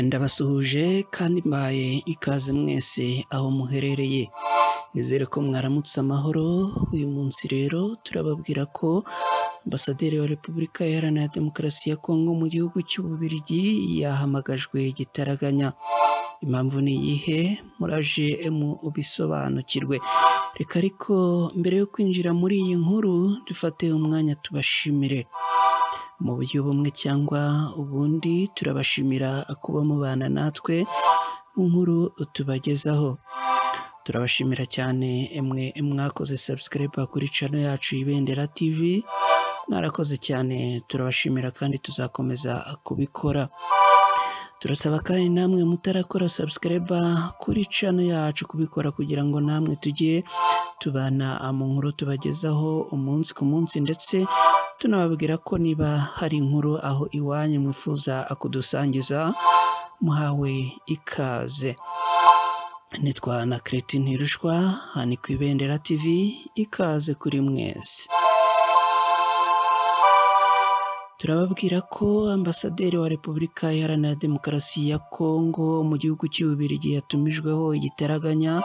Ndabasuhuje kandi mbaye ikaze mwese aho muherereye, nizere ko mwaramutse amahoro. Uyu munsi rero turababwira ko Ambasaderi wa Repubulika Iharanira Demokarasi ya Kongo mu gihugu cy'Ububiligi yahamagajwe igitaraganya. Impamvu ni iyihe? Muraje mu bisobanukirwe. Reka ariko mbere yo kwinjira muri iyi nkuru dufate umwanya tubashimire. Mu buryo bumwe cyangwa ubundi turabashimira kuba mubana natwe mu nkuru tubagezaho. Turabashimira cyane mwe mwakoze subscribe kuri channel yacu Ibendera TV, mwarakoze cyane, turabashimira kandi tuzakomeza kubikora. Turasaba kandi namwe mutarakora subscribe kuri channel yacu kubikora kugira ngo namwe tujye tubana mu nkuru tubagezaho umunsi ku munsi, ndetse tunababwira ko niba hari inkuru aho iwanyu mwifuza kudusangiza muhawe ikaze. Nitwa na Cretin Ntirushwa, ni ku Ibendera TV, ikaze kuri mwese. Turababwira ko Ambasaderi wa Repubulika Iharanira Demokarasi ya Kongo mu gihugu cy'Ububiligi yatumijweho igitaraganya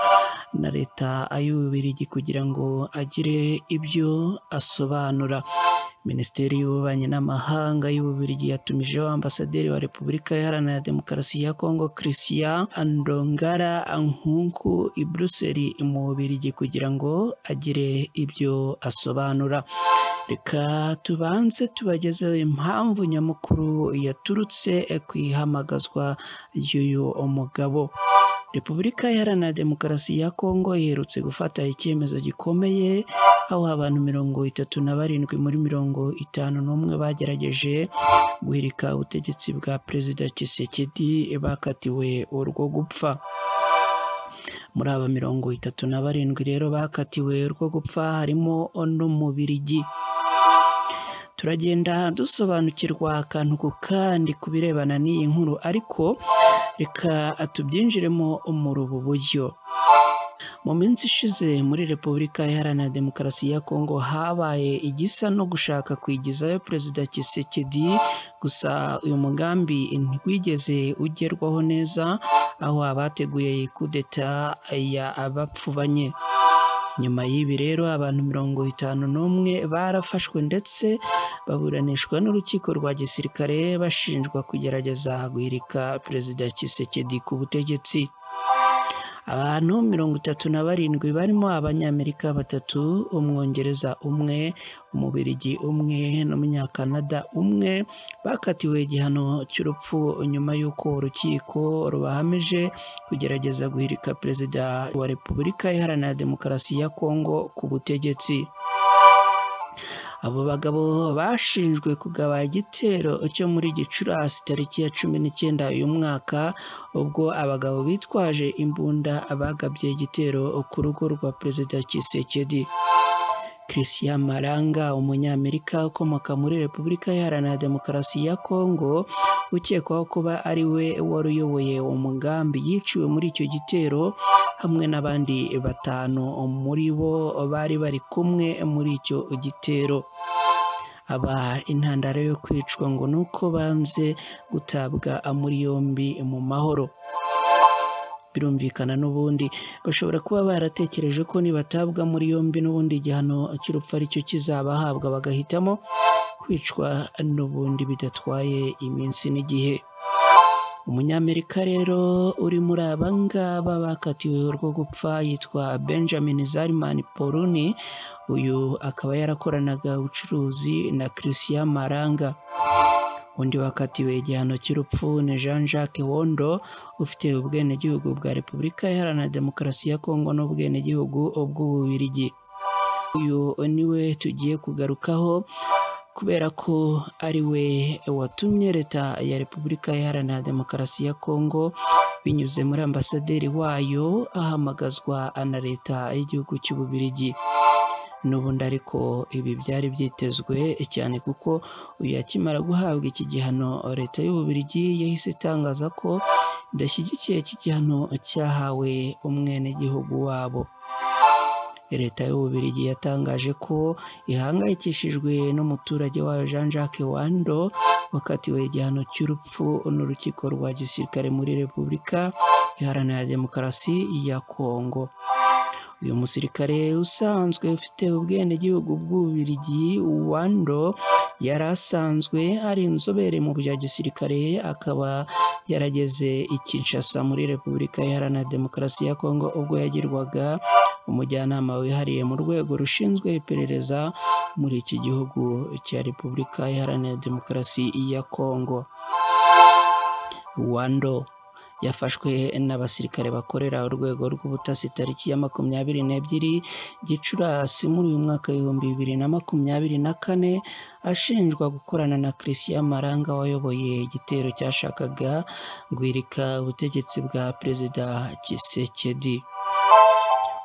na leta y'Ububiligi kugira ngo agire ibyo asobanura. Minisiteri y'Ububanyi n'Amahanga y'Ububiligi yatumijeho Ambasaderi wa Repubulika Iharanira Demokarasi ya Kongo Christian Ndongala Nkunku i Buruseli mu Bubiligi kugira ngo agire ibyo asobanura. Reka tubanze tubagezeho impamvu nyamukuru yaturutse ku ihamagazwa ry'uyu mugabo. Repubulika Iharanira Demokarasi ya Kongo iherutse gufata icyemezo gikomeye aho abantu 37 muri 51 bagerageje guhirika ubutegetsi bwa Perezida Tshisekedi bakatiwe urwo gupfa. Muri aba 37 rero bakatiwe urwo gupfa harimo n'Umubirigi. Turagenda dusobanukirwa akantu ku kandi ku birebana n'iyi nkuru, ariko reka tubyinjiremo muri ubu buryo. Mu minsi ishize muri Repubulika Iharanira Demokarasi ya Kongo habaye igisa no gushaka kwigizayo Perezida Tshisekedi, gusa uyu mugambi ntiwigeze ugerwaho neza, aho abateguye kudeta ya abapfubanye. Nyuma y'ibi rero abantu 51 barafashwe ndetse baburanishwa n'urukiko rwa gisirikare bashinjwa kugerageza guhirika Perezida Tshisekedi ku butegetsi. Abantu 37 barimo Abanyamerika 3, Umwongereza 1, Umubirigi 1 n'Umunyakanada 1 bakatiwe igihano cy'urupfu nyuma y'uko urukiko rubahamije kugerageza guhirika Perezida wa Repubulika Iharanira Demokarasi ya Kongo ku butegetsi. Abo bagabo bashinjwe kugaba igitero cyo muri Gicurasi tariki ya 19 uyu mwaka, ubwo abagabo bitwaje imbunda bagabye igitero ku rugo rwa Perezida Tshisekedi. Christian Maranga, Umunyamerika ukomoka muri Repubulika Iharanira Demokarasi ya Kongo, ukekwaho kuba ari we wari uyoboye umugambi, yiciwe muri icyo gitero hamwe n'abandi 5 muri bo bari bari kumwe muri icyo gitero. Aba intandaro yo kwicwa ngo nuko banze gutabwa muri yombi mu mahoro. Birumvikana n'ubundi bashobora kuba baratekereje ko nibatabwa muri yombi n'ubundi igihano cy'urupfu aricyo kizabahabwa, bagahitamo kwicwa n'ubundi bidatwaye iminsi n'igihe. Umunyamerika rero uri muri aba ngaba bakatiwe urwo gupfa yitwa Benjamin Zalman Poluni, uyu akaba yarakoranaga ubucuruzi na Christian Maranga. Undi wakatiwe igihano cy'urupfu ni Jean Jacques Wondo, ufite ubwenegihugu bwa Repubulika Iharanira Demokarasi ya Kongo n'ubwenegihugu bw'Ububiligi. Uyu niwe tugiye kugarukaho kubera ko ari we watumye leta ya Repubulika Iharanira Demokarasi ya Kongo binyuze muri ambasaderi wayo ahamagazwa na leta y'igihugu cy'Ububiligi. N'ubundi ariko ibi byari byitezwe cyane kuko uyu akimara guhabwa iki gihano leta y'Ububiligi yahise itangaza ko idashyigikiye iki gihano cyahawe umwenegihugu wabo. Leta y'Ububiligi yatangaje ko ihangayikishijwe n'umuturage wayo Jean Jacques Wando wakatiwe igihano cy'urupfu n'urukiko rwa gisirikare muri Repubulika Iharanira Demokarasi ya Kongo. Uyu musirikare usanzwe ufite ubwenegihugu bw'Ububiligi, Wando, yari asanzwe ari inzobere mu bya gisirikare, akaba yarageze i Kinshasa muri Repubulika Iharanira Demokarasi ya Kongo ubwo yagirwaga umujyanama wihariye mu rwego rushinzwe iperereza muri iki gihugu cya Repubulika Iharanira Demokarasi ya Kongo. Wando yafashwe n'abasirikare bakorera urwego rw'ubutasi tariki ya 22 Gicurasi muri uyu mwaka 2024, ashinjwa gukorana na Christian Malanga wayoboye igitero cyashakaga guhirika ubutegetsi bwa Perezida Tshisekedi.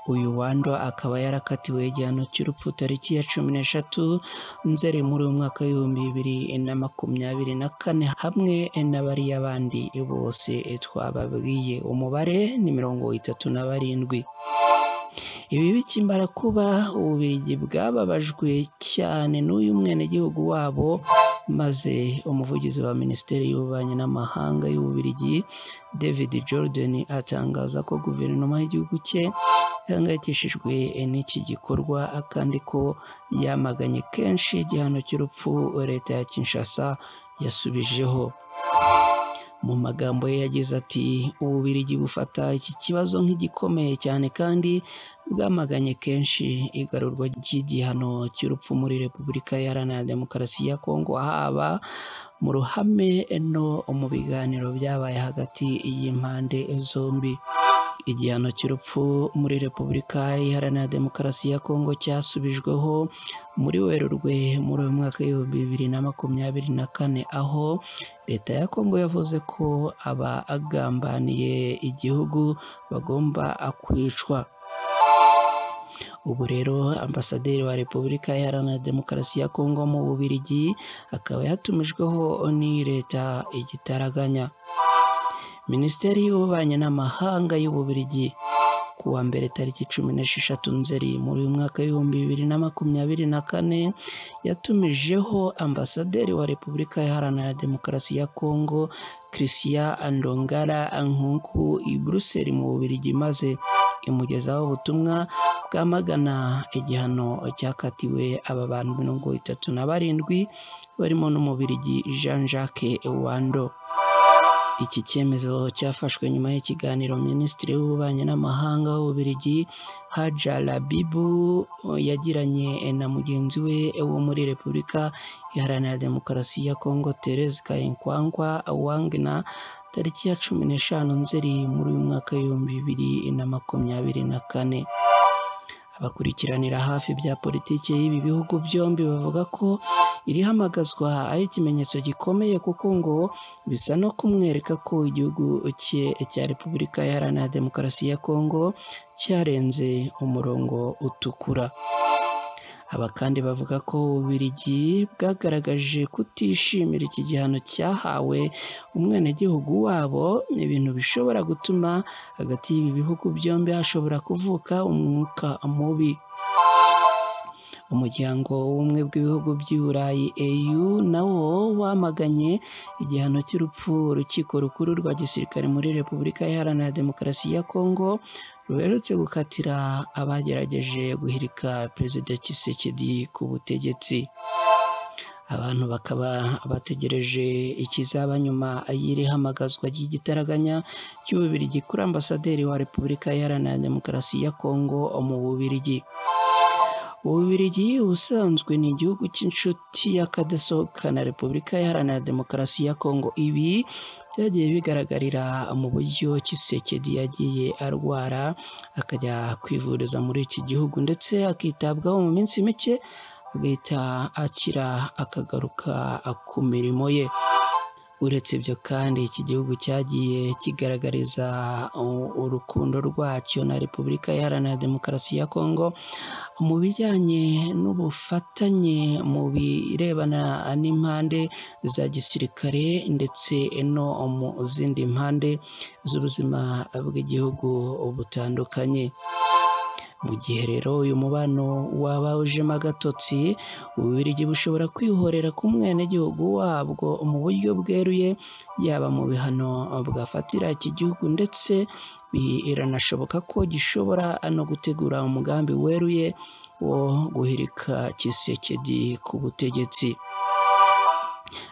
Uyu Wando akaba yarakatiwe igihano cy'urupfu tariki ya 13 Nzeri muri uyu mwaka 2024 hamwe n'abariya bandi bose twababwiye. Umubare ni 37. Ibi bikimara kuba, Ububiligi bwababajwe cyane n'uyu mwenegihugu wabo, maze umuvugizi wa Minisiteri y'Ububanyi n'Amahanga y'Ububiligi David Jordan atangaza ko guverinoma y'igihugu cye ihangayikishijwe n'iki gikorwa, kandi ko yamaganye kenshi igihano cy'urupfu leta ya Kinshasa yasubijeho. Mu magambo ye yagize ati: "Ububiligi bufata iki kibazo nk'igikomeye cyane kandi bwamaganye kenshi igarurwa ry'igihano cy'urupfu muri Repubulika Iharanira Demokarasi ya Kongo, haba mu ruhame no mu biganiro byabaye hagati y'impande zombi." Igihano cy'urupfu muri Repubulika Iharanira Demokarasi ya Kongo cyasubijweho muri Werurwe muri uyu mwaka 2024, aho leta ya Kongo yavuze ko abagambaniye igihugu bagomba kwicwa. Ubu rero ambasaderi wa Repubulika Iharanira Demokarasi ya Kongo mu Bubiligi akaba yatumijweho n'iyi leta igitaraganya. Minisiteri y'Ububanyi n'Amahanga y'Ububiligi ku wa mbere tariki 16 Nzeri muri uyu mwaka 2024 yatumijeho ambasaderi wa Repubulika Iharanira Demokarasi ya Kongo Christian Ndongala Nkunku i Buruseli mu Bubiligi, maze imugezaho ubutumwa bwamagana igihano cyakatiwe aba bantu 37 barimo n'Umubiligi Jean Jacques Wando. Iki cyemezo cyafashwe nyuma y'ikiganiro Minisitiri w'Ububanyi n'Amahanga w'Ububiligi Hadja Lahbib yagiranye na mugenzi we wo muri Repubulika Iharanira Demokarasi ya Kongo Therese Kayikwamba Wagner tariki ya 15 Nzeri muri uyu mwaka 2024. Abakurikiranira hafi bya politiki y'ibi bihugu byombi bavuga ko iri hamagazwa ari ikimenyetso gikomeye, kuko ngo bisa no kumwereka ko igihugu cye cya Repubulika Iharanira Demokarasi ya Kongo cyarenze umurongo utukura. Aba kandi bavuga ko Ububiligi bwagaragaje kutishimira iki gihano cyahawe umwenegihugu wabo, ibintu bishobora gutuma hagati y'ibi bihugu byombi hashobora kuvuka umwuka mubi. Umuryango w'Ubumwe bw'Ibihugu by'i Burayi EU nawo wamaganye igihano cy'urupfu urukiko rukuru rwa gisirikare muri Repubulika Iharanira Demokarasi ya Kongo ruherutse gukatira abagerageje guhirika Perezida Tshisekedi ku butegetsi. Abantu bakaba bategereje ikizaba nyuma y'iri hamagazwa ry'igitaraganya cy'Ububiligi kuri ambasaderi wa Repubulika Iharanira Demokarasi ya Kongo mu Bubiligi. Ububiligi ubusanzwe ni igihugu cy'inshuti y'akadasohoka na Repubulika Iharanira Demokarasi ya Kongo. Ibi byagiye bigaragarira mu buryo Tshisekedi yagiye arwara akajya kwivuriza muri iki gihugu, ndetse akitabwaho mu minsi mike agahita akira akagaruka ku mirimo ye. Uretse ibyo kandi, iki gihugu cyagiye kigaragariza urukundo rwacyo na Repubulika Iharanira Demokarasi ya Kongo mu bijyanye n'ubufatanye mu birebana n'impande za gisirikare ndetse no mu zindi mpande z'ubuzima bw'igihugu butandukanye. Mu gihe rero uyu mubano waba ujemo agatotsi, Ububiligi bushobora kwihorera ku mwenegihugu wabwo mu buryo bweruye, yaba mu bihano bwafatira iki gihugu, ndetse biranashoboka ko gishobora no gutegura umugambi weruye wo guhirika Tshisekedi ku butegetsi.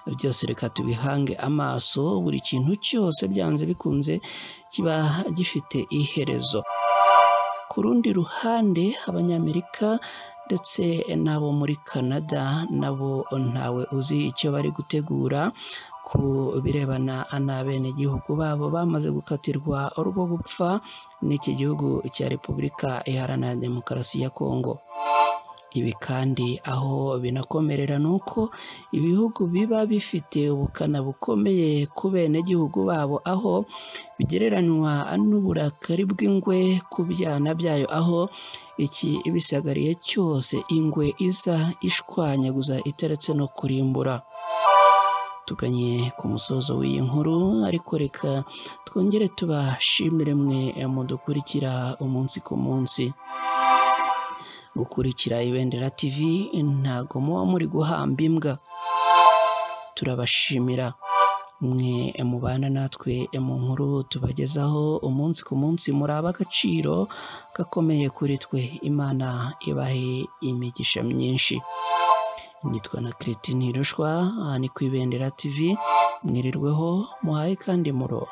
Byose reka tubihange amaso, buri kintu cyose byanze bikunze kiba gifite iherezo. Ku rundi ruhande, Abanyamerika ndetse n'abo muri Canada nabo ntawe uzi icyo bari gutegura ku birebana n'abenegihugu babo bamaze gukatirwa urwo gupfa n'iki gihugu cya Repubulika Iharanira Demokarasi ya Kongo. Ibi kandi aho binakomerera ni uko ibihugu biba bifite ubukana bukomeye ku benegihugu babo, aho bigereranywa n'uburakari bw'ingwe ku byana byayo, aho iki ibisagariye cyose ingwe iza ishwanyaguza iteretse no kurimbura. Tuganye ku musozo w'iyi nkuru, ariko reka twongere tubashimire mwe mudukurikira umunsi ku munsi. Gukurikira Ibendera TV ntago muba muri guhamba imbwa. Turabashimira mwe mubana natwe mu nkuru tubagezaho umunsi ku munsi, muri ab'agaciro gakomeye kuri twe. Imana ibahe imigisha myinshi. Nitwa na Christine Rushwa, aha ni ku Ibendera TV, mwirirweho muhaye kandi murongo.